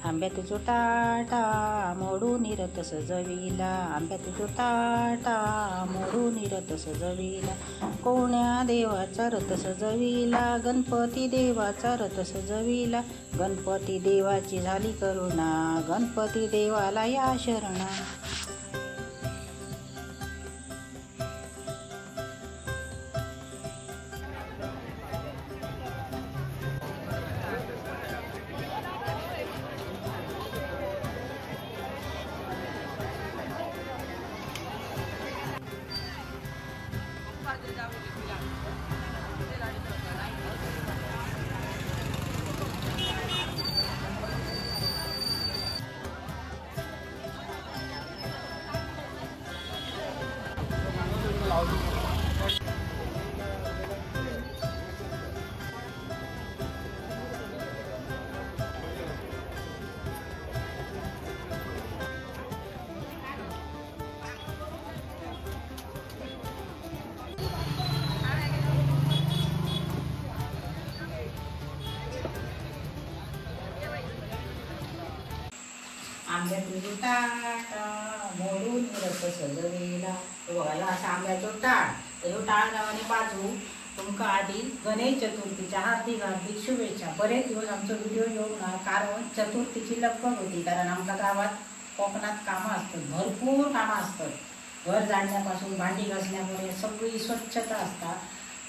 आंब्यात जो टाटा मोडून रथ सजविला, आंब्यात जो टाटा मोडून रथ सजविला, कोण्या देवाचा रथ सजविला, गणपती देवाचा रथ सजविला, गणपती देवाची झाली करुणा, गणपती देवाला या शरणा। आंब्याचा टाटा मोडून रथ सजविला। बघायला असा आंब्याचो टाळ, तर ह्यो टाळ नावाने बाजू। तुमका आधी गणेश चतुर्थीच्या हार्दिक हार्दिक शुभेच्छा। बरेच दिवस आमचो व्हिडिओ येऊ ना, कारण चतुर्थीची लगबग होती, कारण आमच्या गावात कोकणात कामं असतात, भरपूर कामं असतात। घर जाळण्यापासून भांडी घासण्यापर्यंत सगळी स्वच्छता असतात,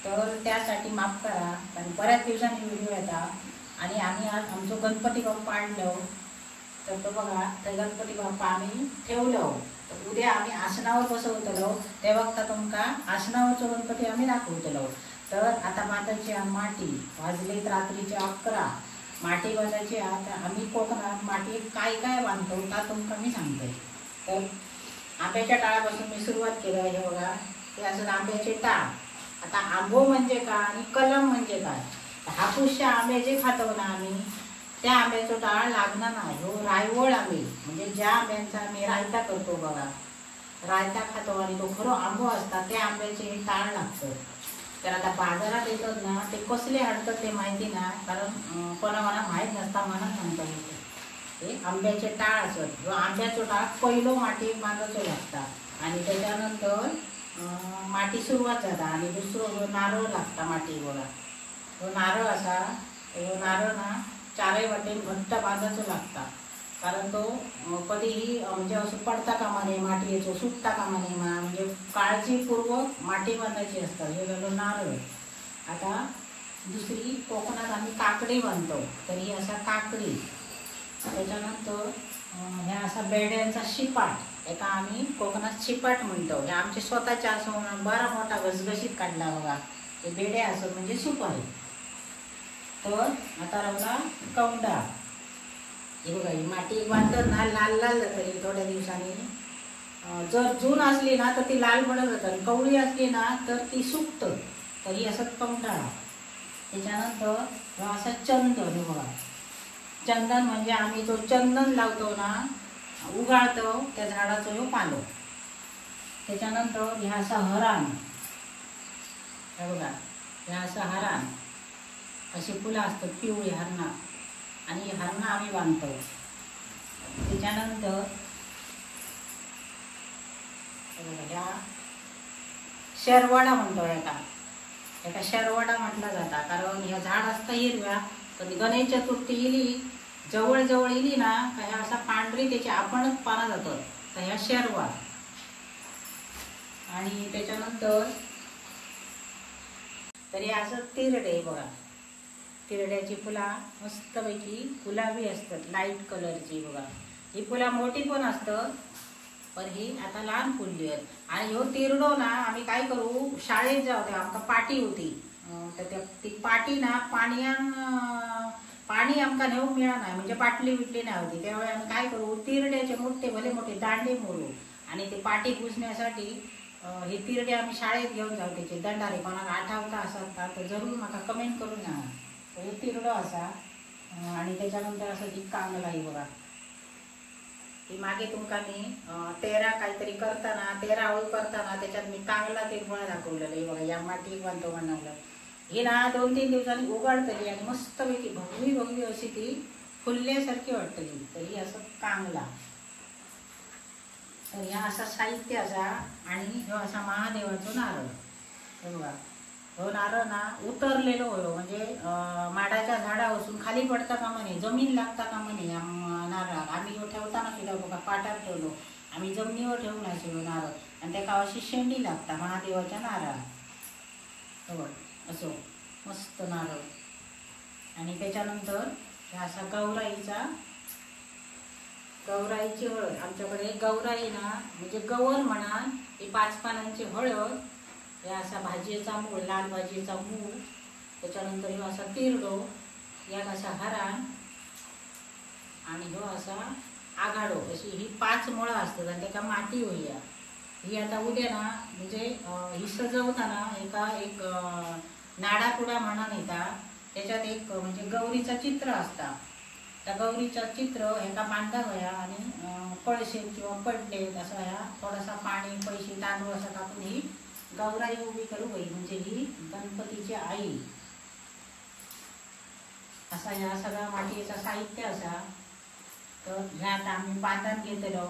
तर त्यासाठी माफ करा कारण बऱ्याच दिवसांनी व्हिडिओ येतात। आणि आम्ही आज आमचो गणपती बाप्पा आणलो, तर तो बघा तर गणपती बाप्पा आम्ही ठेवलो, तर उद्या आम्ही आसनावर बसवतलो, ते वक्ता तुमका आसनावरचो गणपती आम्ही दाखवतलो। तर आता बांधायची माटी, वाजलेत रात्रीचे 11, माटी बांधायची। आता आम्ही कोकणात माटी काय काय बांधतो ता तुमका मी सांगते। तर आंब्याच्या टाळापासून मी सुरुवात केलं। हे बघा ते असं आंब्याचे टाळ। आता आंबो म्हणजे काय आणि कलम म्हणजे काय, हापूसच्या आंबे जे खातो ना आम्ही त्या आंब्याचो टाळ लागणार नाही। हो रायवळ आंबे म्हणजे ज्या आंब्यांचा आम्ही रायता करतो बघा, रायता खातो आणि तो खरो आंबो असता त्या आंब्याचे हे टाळ लागतं। तर आता बाजारात येतात ना ते कसले हाडतात ते माहिती ना, कारण कोणाकोणा माहीत नसता म्हणून सांगता येतं। ते आंब्याचे टाळ असत, जो आंब्याचो टाळ पहिलो माटी बांधायचो लागता आणि त्याच्यानंतर माटी सुरुवात जाता। आणि दुसरो जो नारळ लागता माटी बघा, तो नारळ असा ह्यो नारळ ना चारही वाटेन घट्ट बांधायचो लागता, कारण तो कधीही म्हणजे असं पडता कामा नये, मातयेचो सुटता कामा नये, म्हणजे काळजीपूर्वक माती बांधायची असतात। हे झालं नारळ। आता दुसरी कोकणात आम्ही काकडी बांधतो, तर ही असा काकडी। त्याच्यानंतर ह्या असा बेड्यांचा शिपाट, एका आम्ही कोकणात शिपाट म्हणतो, हे आमचे स्वतःच्या असं बरा मोठा घसघशीत काढला बघा, हे बेड्या असं म्हणजे सुपारी। तर आता राहिला कौंडा। हे बघा ही माती बांधतात ना लाल लाल जातली थोड्या दिवसांनी, जर जून असली ना तर ती लाल पडत जातात, कवळी असली ना तर ती सुकतं, तर ही असं कौंडा। त्याच्यानंतर असं चंदन, हे बघा चंदन म्हणजे आम्ही जो चंदन लावतो ना उगाळतो त्या झाडाचो ह्यो पालो। त्याच्यानंतर ह्या असा हरान, हे बघा ह्या असा हरान, अशी फुलं असतात पिवळी हरणा, आणि हरणा आम्ही बांधतो। त्याच्यानंतर ह्या शेरवाडा म्हणतो एका, एका शेरवाडा म्हटला जाता, कारण ह्या झाड असतं हिरव्या, पण गणेश चतुर्थी इली जवळ जवळ इली ना का ह्या असा पांढरी त्याची आपणच पानं जातात, तर ह्या शेरवाड। आणि त्याच्यानंतर तरी असं तिरडे बघा, तिरड्याची फुला मस्तपैकी गुलाबी असतात, लाईट कलरची बघा। ही फुला मोठी पण असतात, पण ही आता लहान फुलली आहेत। आणि ह्यो तिरडो ना आम्ही काय करू, शाळेत जाऊ तेव्हा आमका पाटी होती, तर ती पाटी ना पाणयान पाणी आमका नेऊक मिळा नाही, म्हणजे बाटली बिटली नाही होती, त्यावेळी आम्ही काय करू तिरड्याचे मोठे भले मोठे दांडे मोडू आणि ते पाटी पुसण्यासाठी हे तिरडे आम्ही शाळेत घेऊन जाऊ। त्याचे दंडारे कोणाला आठवता असत तर जरूर माका कमेंट करून सांगा। हे तिरडो असा। आणि त्याच्यानंतर असं ती कांगलाई बघा, ती मागे तुमका मी 13 काहीतरी करताना 13 आळू करताना त्याच्यात मी कांगला तिरपणा दाखवलेलं। हे बघा या माती बांधतो म्हणालं, ही ना 2-3 दिवसांनी उघडतली आणि मस्तपैकी भगवी भगवी अशी ती फुलल्यासारखी वाटतली. तर ही असं कांगला. तर ह्या असा साहित्य असा. आणि ह्यो असा महादेवाचो नारळ. हे बघा हो नारळ ना उतरलेलो होयो, म्हणजे माडाच्या झाडापासून खाली पडता कामा नये, जमीन लागता कामा नये या नारळाक. आम्ही ह्यो ठेवताना सुद्धा बघा पाटार ठेवलो, आम्ही जमिनीवर ठेवून असे ह्यो नारळ, आणि त्याका अशी शेंडी लागता महादेवाच्या नारळाक. हो असो मस्त नारळ. आणि त्याच्यानंतर ह्या असा गौराईचा, गौराईची हळद. आमच्याकडे गौराई ना म्हणजे गवर म्हणा, ही 5 पानांची हळद, या असा भाजयेचा मूळ, लाल भाजयेचा मूळ, त्याच्यानंतर ह्यो असा तिरडो, यात असा हराण, आणि ह्यो असा आघाडो. अशी ही 5 मुळं असतात आणि त्याका माती होईया. ही आता उद्या ना म्हणजे ही सजवताना एका एक नाडापुडा म्हणा नेता, त्याच्यात एक म्हणजे गौरीचा चित्र असता, त्या गौरीचा चित्र ह्याका बांधा होया आणि कळशेत किंवा पडलेत असं ह्या थोडासा पाणी पैसे तांदूळ असा टाकून ही गौराई उभी करू होई, म्हणजे ही गणपतीची आई. असा ह्या सगळा मातयेचा साहित्य असा. तर ह्या आता आम्ही बांधून घेतलो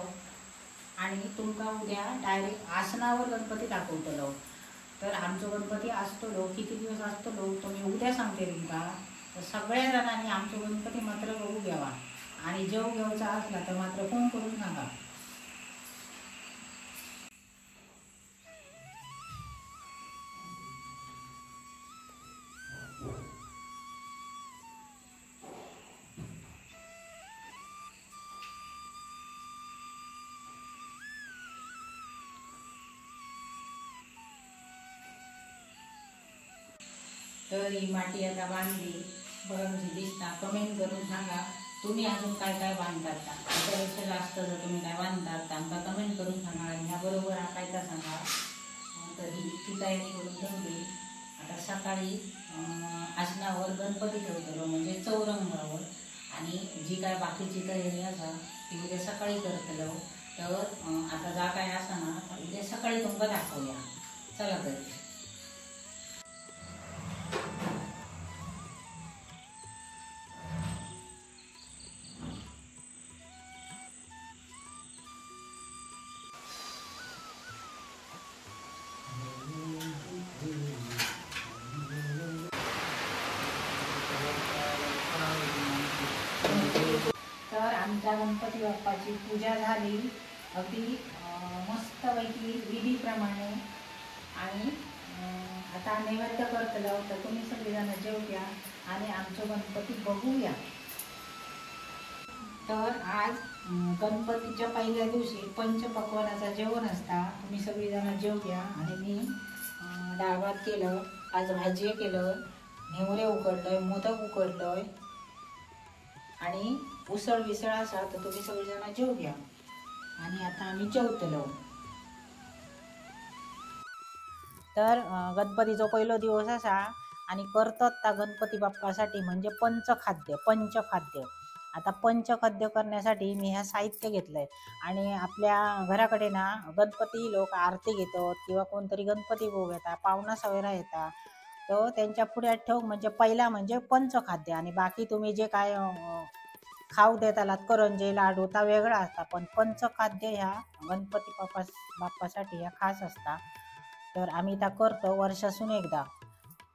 आणि तुमका उद्या डायरेक्ट आसनावर गणपती दाखवतलो. तर आमचो गणपती असतलो किती दिवस असतलो तो मी उद्या सांगते तुमका. तर सगळ्या जणांनी आमचो गणपती मात्र बघू घ्यावा, आणि जेव घेवचा असला तर मात्र फोन करून सांगा. तर ही माती आता बांधली, बघा कशी दिसता. कमेंट करून सांगा तुम्ही अजून काय काय बांधतात, त्याच्यापेक्षा जास्त जर तुम्ही काय बांधतात तर आमका कमेंट करून सांगा, आणि ह्याबरोबर काय काय सांगा. तर ही इतकी तयारी करून ठेवली. आता सकाळी आसनावर गणपती ठेवतलो, म्हणजे चौरंगावर, आणि जी काय बाकीची तयारी असा ती उद्या सकाळी करतलो. तर आता जा काय असा ना उद्या सकाळी तुमका दाखवूया. चला तर. तर आमच्या गणपती बाप्पाची पूजा झाली अगदी मस्तपैकी विधीप्रमाणे. आणि आता नैवेद्य करतलो, तर तुम्ही सगळेजण जेवूया आणि आमचं गणपती बघूया. तर आज गणपतीच्या पहिल्या दिवशी पंचपक्वानाचं जेवण असता, तुम्ही सगळेजण जेवूया. आणि मी डाळ भात केलं, आज भाजी केलं, नेवरे उकडलंय, मोदक उकडलंय आणि उसळ विसळ असा, तर तुम्ही सगळेजण जेवूया. आणि आता आम्ही जेवतलो. तर गणपतीचो पहिलो दिवस असा आणि करतात त्या गणपती बाप्पासाठी म्हणजे पंचखाद्य. पंचखाद्य आता पंचखाद्य करण्यासाठी मी ह्या साहित्य घेतलंय. आणि आपल्या घराकडे ना गणपती लोक आरती घेतात किंवा कोणतरी गणपती भोग येतात, पाहुणा सवेरा येतात, तर त्यांच्या पुढ्यात ठेव म्हणजे पहिला म्हणजे पंचखाद्य. आणि बाकी तुम्ही जे काय खाऊ देतालात करंजे लाडू ता वेगळा असता, पण पंचखाद्य ह्या गणपती बाप्पासाठी ह्या खास असता. तर आम्ही त्या करतो वर्षासून एकदा.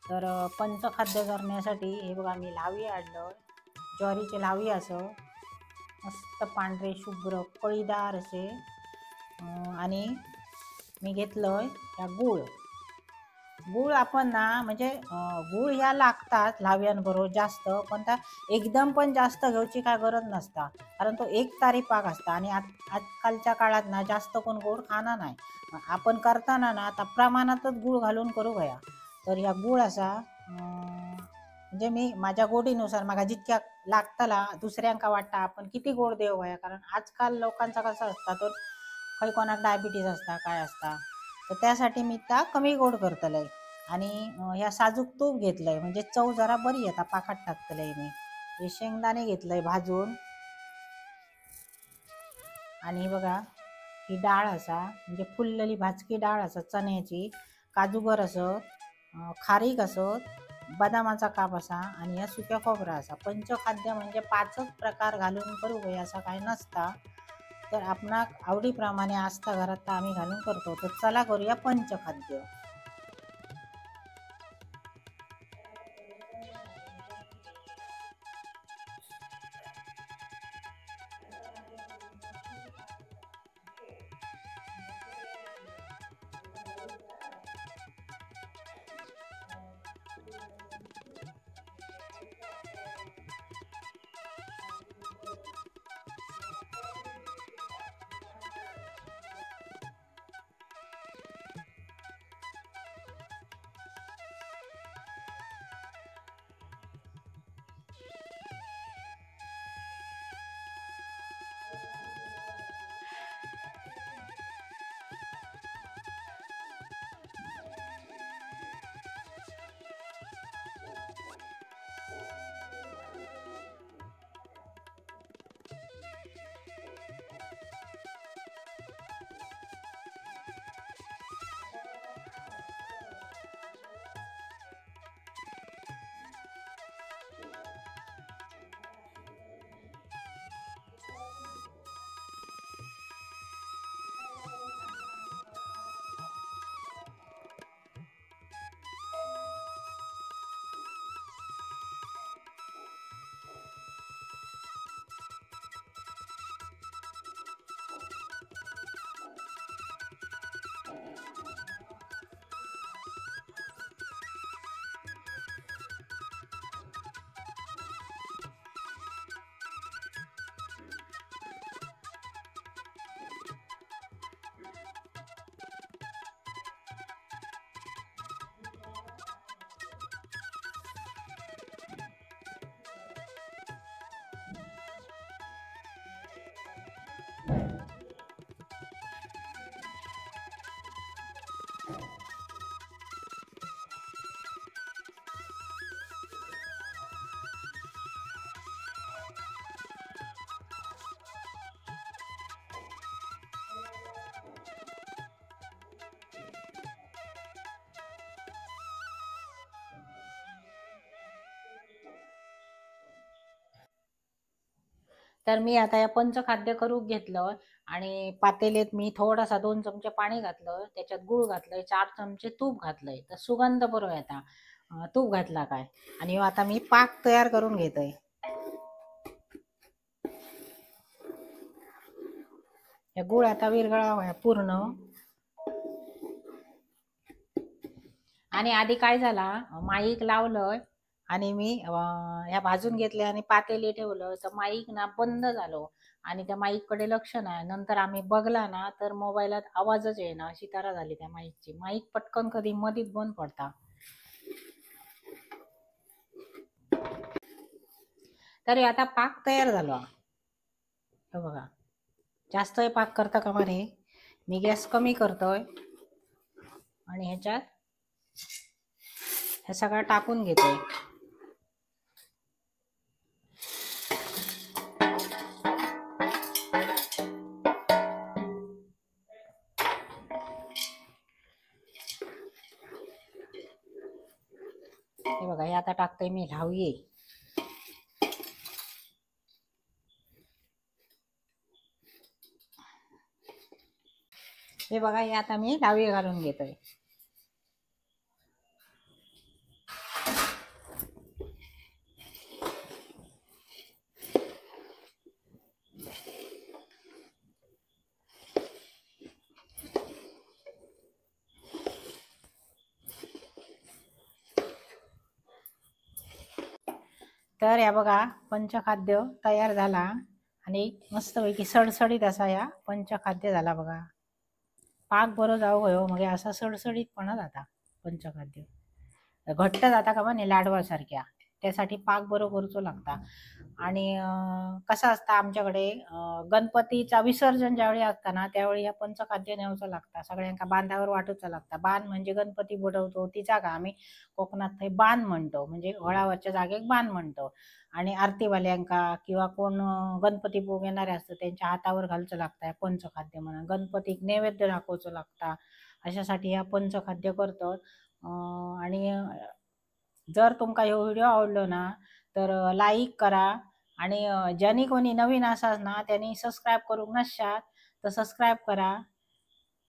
तर पंचखाद्य करण्यासाठी हे बघा मी लावी आणलं, ज्वारीचे लावी असं मस्त पांढरे शुभ्र कळीदार असे. आणि मी घेतलं ह्या गूळ. गूळ आपण ना म्हणजे गूळ ह्या लागतात लाव्यांबरोबर जास्त, पण त्या एकदम पण जास्त घेऊची काय गरज नसता, कारण तो एक तारी पाक असता. आणि आजकालच्या काळात ना जास्त कोण गोड खाणार नाही, आपण करताना ना आता प्रमाणातच गूळ घालून करू घ्या. तर ह्या गूळ असा म्हणजे मी माझ्या गोडीनुसार माका जितक्या लागतला दुसऱ्यांका वाटता आपण किती गोड देऊ घ्या, कारण आजकाल लोकांचा कसा असता तर खंय कोणाक डायबिटीज असता काय असता, तर त्यासाठी मी त्या कमी गोड करतलय. आणि ह्या साजूक तूप घेतलंय म्हणजे चव जरा बरी येता, पाकात टाकतलंय मी. हे शेंगदाणे घेतलंय भाजून. आणि बघा ही डाळ असा म्हणजे फुललेली भाजकी डाळ असा चण्याची, काजूगर असत, खारीक असत, बदामाचा काप असा आणि ह्या सुक्या खोबरा असा। पंचखाद्य म्हणजे 5 प्रकार घालून करू गय असा काय नसता, तर आपणाक आवडीप्रमाणे असता घरात तर आम्ही घालून करतो। तर चला करूया पंचखाद्य। तर मी आता या पंचखाद्य करू घेतलं आणि पातेल्यात मी थोडासा 2 चमचे पाणी घातलं, त्याच्यात गूळ घातलंय, 4 चमचे तूप घातलंय, तर सुगंध बरोबर आता तूप घातला काय। आणि आता मी पाक तयार करून घेतोय। हे गूळ आता विरघळावा पूर्ण। आणि आधी काय झाला, माईक लावलं आणि मी ह्या भाजून घेतल्या आणि पातेले ठेवलं, तर माईक ना बंद झालो आणि त्या माईककडे लक्ष नाही। नंतर आम्ही बघला ना तर मोबाईलात आवाजच येईना, अशी तरा झाली त्या माईकची। माईक पटकन कधी मधीत बंद पडता। तरी आता पाक तयार झाला। हे बघा, जास्त पाक करता कामा नये, मी गॅस कमी करतोय आणि ह्याच्यात हे सगळं टाकून घेतोय। हे बघा, हे आता टाकतोय मी ल्हावये। हे बघा, हे आता मी ल्हावये घालून घेतोय। तर या बघा पंचखाद्य तयार झाला आणि मस्तपैकी सडसडीत असा या पंचखाद्य झाला। बघा पाक बरो जाऊ गयो मग असा सडसडीतपणा जाता पंचखाद्य घट्ट जाता का म्हणे लाडवासारख्या, त्यासाठी पाक बरो करूचो लागता। आणि कसा असता आमच्याकडे गणपतीचा विसर्जन ज्यावेळी असता ना त्यावेळी ह्या पंचखाद्य न्यावचा लागता, सगळ्यांका बांधावर वाटूचा लागता। बांध म्हणजे गणपती बुडवतो ती जागा आम्ही कोकणात थंय बांध म्हणतो, म्हणजे वळावरच्या जागेक बांध म्हणतो। आणि आरतीवाल्यांका किंवा कोण गणपती भोग येणारे असतात त्यांच्या हातावर घालचं लागतं पंचखाद्य म्हणून, गणपतीक नैवेद्य दाखवचं लागता, अशासाठी ह्या पंचखाद्य करतात। आणि जर तुमका ह्यो व्हिडिओ आवडलो ना तर लाईक करा आणि ज्यांनी कोणी नवीन असाच ना त्यांनी सबस्क्राईब करूक नसशात तर सबस्क्राईब करा.